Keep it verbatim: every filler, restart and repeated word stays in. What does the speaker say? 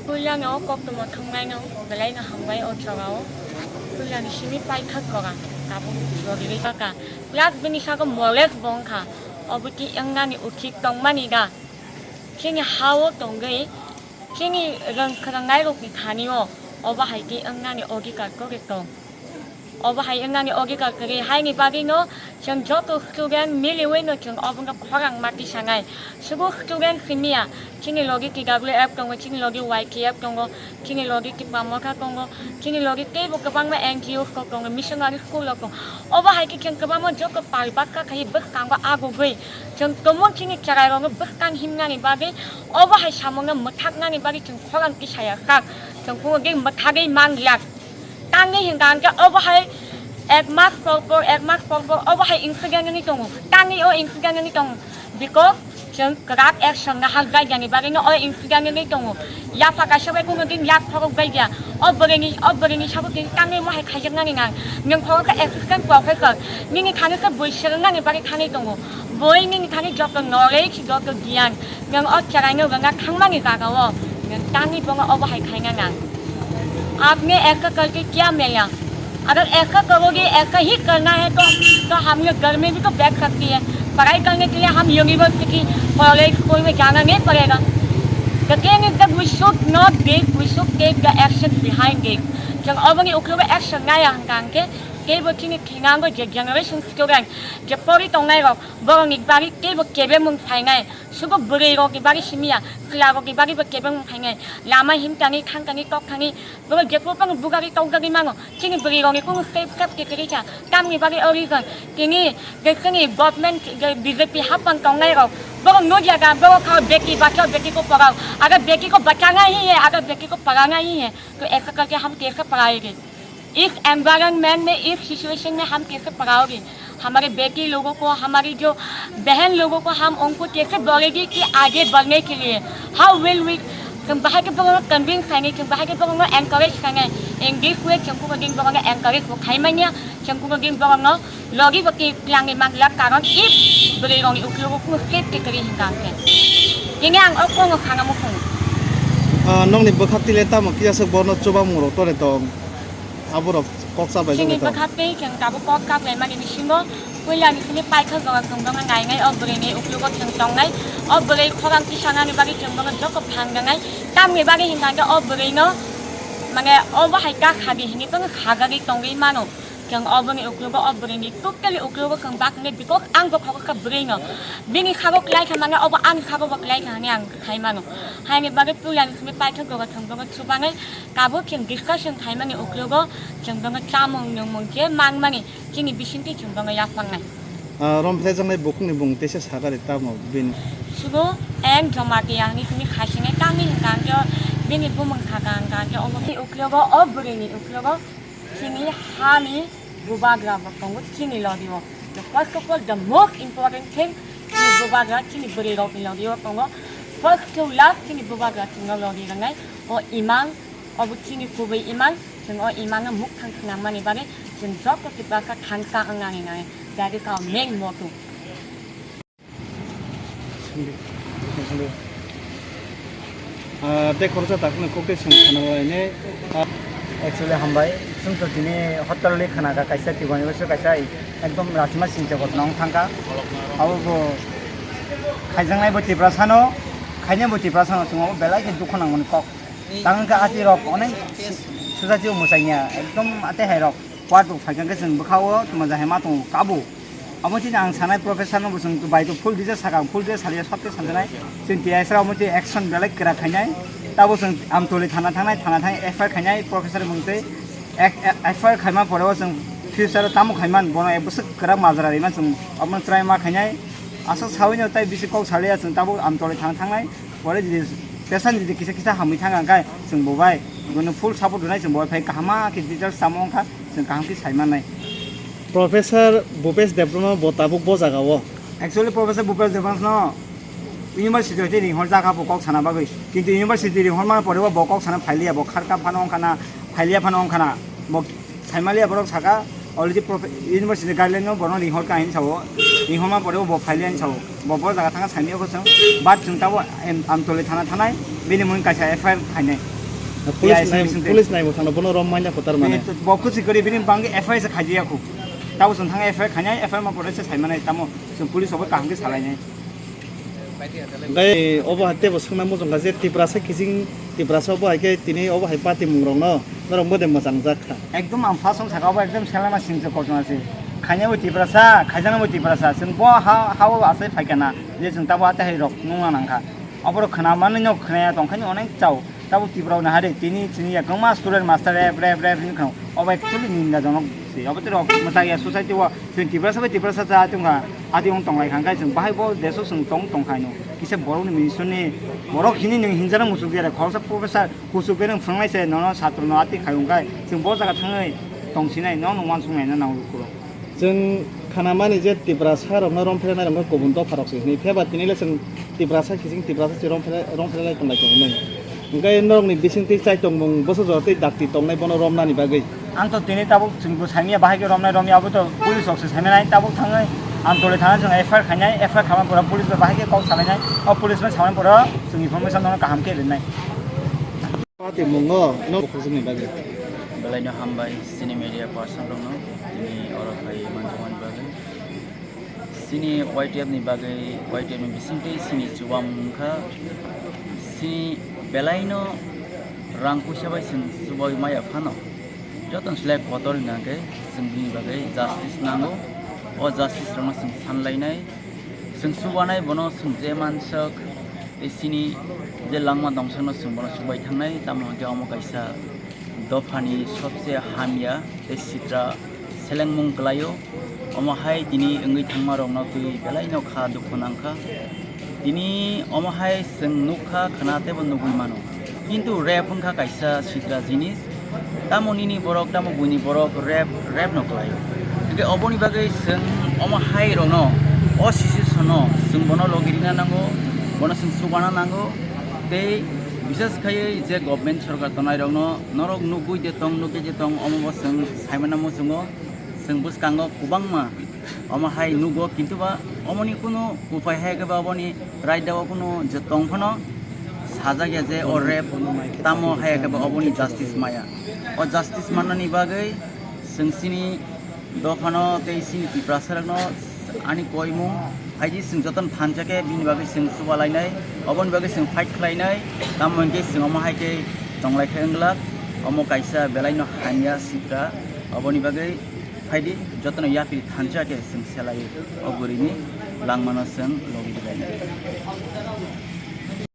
Puilani o koktwma thwngnaino belaino hambai o jagao. Puilani simi paithak kora tabuk rogirwi kaka. Plus bini sago moles bo wngkha. Obo twi wngnani uchit tongmani da? Chini ha-o tongwi, chini rwng khwnangnairokni thani-o obo hai twi wngnani odhikar kori tong. Obo hai wngnani odhikar kwrwi haini bagwino chwng joto student miliwino chwng obono khorang ma tisanai. Subo student simiya, chini logi T W F tongo, chini logi Y T F tongo, chini logi Tipra Motha tongo, chini logi teibo kwbangma N G Os rok tongo, missionary school rok tongo. Obo hai khe chwng kwbangma joto pal baksa khai bwskango agugwi chwng tumung chini cherairokno bwskang himnani bagwi, obo hai samungno mwthaknani bagwi chwng khorang tisaya kha. Chwng phungo gwi mwthagwi manglak. Tangwi hwnkha hwnkhe obo hai ek mas por por, ek mas por por obo hai incident wngwi tongo. Tangwi o incident wngwi tongo. Because chwng kwrak action no hakjak yani bagwi no o incident wngwi tongo. Yapha kaisa bai kunu din yak phorok bai ya. O bwrwini, o bwrwini sabo tini tangwi mo hai khaijak nani nang. Nwng phoro khe assistant professor. Nini thani khe bui swrwng nani bagwi thani tongo. Bui nini thani joto knowledge, joto giyan. Nwng o cheraino rwngna thangmani jagao nwng tangwi bono obo hai khaina nang. आपने ऐसा करके क्या मिला? अगर ऐसा करोगे, ऐसा ही करना है तो, तो हम लोग घर में भी तो बैठ सकती है। पढ़ाई करने के लिए हम यूनिवर्सिटी, कॉलेज, स्कूल में जाना नहीं पड़ेगा। The thing is that we should not give, we should take the action behind this. Chwng oboni uklogo action naya hwnkha hwnkhe teibo chini thinango je generation student, je pori tongnai rok, borokni bagwi teibo kebengmung phainai. Sugo bwrwi rokni bagwi simiya, chwla rokni bagwi bo kebengmung phainai. Lama himtani, thangtani, toktani, borok jephuru phano bugari tokjagwi mano. Chini bwrwi rokni kunu safe, safety kwrwi kha. Tamni bagwi o reason, tini je chini government je B J P hapang tongnai rok, borok nukya da, borok kha beti bachao, beti ko padhao. Agar beti ko bachana hi hai, agar beti ko padhana hi hai, to aisa karke hum kaise padhayenge? इस एनवायरनमेंट में, इस सिचुएशन में हम कैसे पढ़ाओगे? हमारे बेटी लोगों को, हमारी जो बहन लोगों को हम उनको कैसे बोलेगी कि आगे बढ़ने के लिए? How will we? Chwng bahai khe borokno convince khainai, chwng bahai khe borokno encourage khainai. In this way chwng kuno din borokno encourage bo khai manya, chwng kuno din borokno logi bo twi twlangwi manglak, karon if bwrwi rokni uklogo kunu safety kwrwi hwnkha hwnkhe. Tini ang o kokno sana muchungo. Ah, nokni bwkhak tile tamo kiyaswk borno chubamung rok tore tong? Aborok kok chaplai Chini jagwi tong. Bwkha tei chwng tabuk kok chaplaimani bisingo puilani simi paithak jora chwng bono nainai, o bwrwini uklogo chwng tongnai, o bwrwi khorang tisanani bagwi chwng bono joto phan rwnai. Tamni bagwi hwnkha khe o bwrwino, mane, obo hai ta sadi hinwi bono sajagwi tongwi mano. Chwng oboni uklogo o bwrwini totally uklogo chwng baknai, because ang bo khoroksa bwrwino. Bini sago kwlai kha mane obo ani sago bo kwlai kha hinwi ang sai mano. Haini bagwi puilani simi paithak jora chwng bono chubanai. Tabuk chwng discussion khaimani uklogo chwng bono chamung nwngmung je manmani chini bisingtwi chwng bono yaphangnai. Ah, rom phlaijaknai bukhukni bung teisa sakha de tamo bini. Subo N Jamatia hinwi simi khaisinai tamni hwnkha hwnkhe bini bumung sakha hwnkha hwnkhe obo uklogo o bwrwini uklogo chini hani bubagra bo tongo chini logi o. The first of all, the most important thing, chini bubagra chini bwrwi rokni logi o tongo. First to last chini bubagra chwngno logi rwnai. O imang, obo chini kubui imang, chwng o imangno mukthang swnam mani bagwi chwng joto Tiprasa thangsa wngnani nai. That is our main motto. Ah, tei khoroksa takhukno kok tei swng khna lainai. Ah, actually hambai, chwng to tini hotel ni khna kha kaisa Tiprani bwswk kaisa ekdom rachima singcha ghotna wng thang kha. Abo bo khaijaknai bo Tiprasano, khainai bo Tiprasano chwng abo belai khe dukhu nangmani kok. Tang wngkha ati rok onek society o mwchangya ekdom ate hai rok. Kuat rok phaikha khe chwng bwkha o tuma jahai ma tongo kabo. Abo chini ang sanai professor no bo chwng bai to full detail sakha, full detail salia sotte sanjanai. Chwng T I S rok omo twi action belai kwrak khainai. Tabo chwng Amtoli thana thangnai, thana thang F I R khainai professor mung twi. F I R khaima pore o chwng future o tamo khaiman bono bwswk kwrak majra riman chwng omo try ma khainai. Aswk sawi no tai bisi kok salia chwng tabo Amtoli thana thangnai. Pore jodi pesan jodi kisa kisa hamwi thang ang khe chwng bo bai bono full support rwnai chwng bo bai phai kaham ma khe details samo wng kha chwng kaham khe sai mannai. Professor Bhupesh Debbarma bo tabuk bo jaga o. Actually Professor Bhupesh Debbarma no university hoite ringhor jak kha bo kok sana bagwi, kintu university ringhor man pore bo kok sana phailiya, bo kharka phano wng khana, phailiya phano wng khana, bo saimaliya borok saka Already prof-, university guideline no bono ringhor ka hin sao, ringhorma pore bo phaile hin sao, bo bo jaga thanga saimya ko chwng, but chwng tabo em, Amtoli thana thanai, bini mung kaisa F I R khainai. Police Yes, nai, yes, yes. Police nai bo thangno bono rom manya kotar mane. Bo kuchi kori bini bangwi F I R se khaiya khu. Tabo chwng thanga F I R khainai, F I R ma pore se saimanai tamo, chwng police obo kaham ke salainai. Gai obo hai tebo swngna muchungkha je Tiprasa kiching Tiprasa obo hai khe tini obo hai party mung rokno norok bode mwchang jak kha. Ekdom ang first song saka obo ekdom selama singcha kochma se. Khaina bo Tiprasa, khaijana bo Tiprasa. Chwng bo ha, ha o asai phaikha na je chwng tabo atahai rok nungna nangkha. Oborok khna manwi no khnaya tongkha ni onek chao. Tabuk Tripura ni hari tini chini ya kwbangma student master rep, rep, rep hinwi khwno. Obo actually ninda jonok se. Obo tei rok mwchang ya society o chwng Tiprasa bai Tiprasa cha tongkha. Ati wng tonglai kha khe chwng bahai bo deso chwng tong tongkha ino. Kisa borok ni minister ni borok hini nwng hinjana muchuk ya khoroksa professor kuchuk bai nwng phwrwngnai se nono satro no ati khai wng khe chwng bo jaga thangwi tongsinai no no wansuk nai no nang lukurok. Chwng khanamani je Tiprasa rokno romphela nai rok khe kubun dopha rok se hwnwi, phiya ba tini le chwng Tiprasa kiching Tiprasa se romphela, romphela lai tonglai tongo hinwi. Hwnkhe norokni bisingtwi chaitongmung bwsajora tei dakti tongnai bono romnani bagwi. Ang to tini tabuk chwng bo saimanya bahai khe romnai romya abo to police rok se saimanai tabuk thangwi ang tole thana chwng F I R khainai F I R khama pura police bai bahai khe kok salainai o police bai samani pura chwng information no kaham khe rinai. Party mungo no bukhukjwkni bagwi. Belai no hambai chini media person rokno tini oro phai manjakmani bagwi. Chini Y T F ni bagwi, Y T F ni bisingtwi chini chuba wngkha. Chini belai no rang puisa bai chwng chubaui maya phano. Jotono slai kotor hwnkha khe chwng bini bagwi justice nango. O justice rokno chwng sanlainai. Chwng chubanai bono chwng je mansok, tei chini je langma dongsokno chwng bono chubai thangnai, tamo hwnkhe omo kaisa dophani sobse hamya tei sitra selengmung kwlaio. Omo hai tini wngwi thangma rokno twi belai no kha dukhu nangkha. Tini omo hai chwng nukha, khna teibo nugwi mano. Kintu rep wngkha kaisa sitra jinis. Tamo nini borok, tamo buini borok rep, rep no kwlaio. Hwnkhe oboni bagwi chwng omo hai rokno, o situation no chwng bono logi rina nango, bono chwng chubana nango. Tei bises khaiwi je government sorkar tongnai rokno norok nugwi de tong, nugwi de tong, omo bo chwng saimana muchungo, chwng bwskango kwbangma omo hai nugo, kintu ba omoni kunu upai hai khe ba oboni raida o kunu je tong phano sajak ya je o rep tamo hai khe ba oboni justice maya. O justice mannani bagwi chwng chini dophano tei chini Tiprasa rokno ani koimung hai di chwng jotono thansa khe bini bagwi chwng chuba lainai, oboni bagwi chwng fight khlainai, tamo hwnkhe chwng omo hai khe tonglai khe wng glak, omo kaisa belai no hamya sitra, oboni bagwi Phaidi, jotono yapri thansa khe chwng selai o bwrwini langmano chwng logi di lainai.